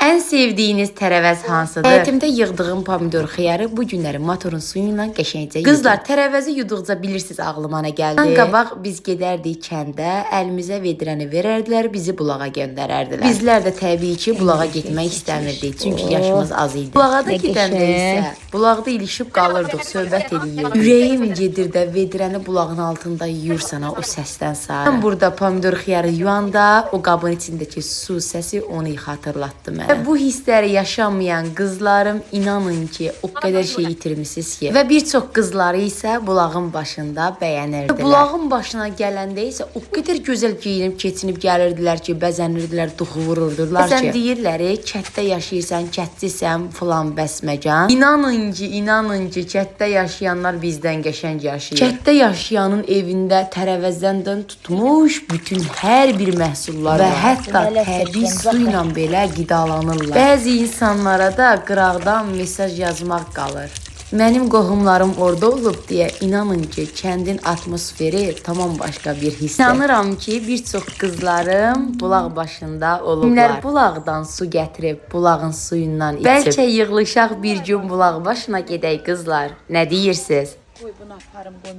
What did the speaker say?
Ən sevdiyiniz tərəvəz hansıdır? Həyətimdə yığdığım pomidor xiyarı bu günləri motorun suyu ilə qəşəngcə yudum. Qızlar, tərəvəzi yuduqca bilirsiniz ağlıma nə gəldi? Bundan qabaq biz gedərdik kəndə, əlimizə vedrəni verərdilər, bizi bulağa göndərərdilər. Bizlər də təbii ki, bulağa getmək istəmirdik, çünki yaşımız az idi. Bulağa da Nə gedəndə qəşəng. isə bulaqda ilişib qalırdıq, söhbət eləyirdik. Ürəyim gedir də vedrəni bulağın altında yuyursan ha, o səsdən sarı. Mən burada pomidor xiyarı yuyanda o qabın içindəki su səsi onu xatırlatdı mənə. Və bu hissləri yaşamayan qızlarım inanın ki, o qədər şey itirmisiniz ki. Və bir çox qızları isə bulağın başında bəyənirdilər. Bulağın başına gələndə isə o qədər gözəl geyinib keçinib gəlirdilər ki, bəzənirdilər, duxu vururdular ki. Sən deyirlər, kənddə yaşayırsan, kəndlisən, filan bəsməcan. İnanın ki, inanın ki, kənddə yaşayanlar bizdən qəşəng yaşayır. Kənddə yaşayanın evində tərəvəzdən tutmuş bütün hər bir məhsullar və hətta Nələr təbii seçdim, su ilə belə qidalanırlar. Bəzi insanlara da qıraqdan mesaj yazmaq qalır. Mənim qohumlarım orada olub deyə inanın ki, kəndin atmosferi tamam başqa bir hissdir. İnanıram ki, bir çox qızlarım bulaq başında olublar. Kimlər bulaqdan su gətirib, bulağın suyundan içib. Bəlkə yığılışaq bir gün bulaq başına gedək qızlar. Nə deyirsiz? Qoy bunu aparım qoyum.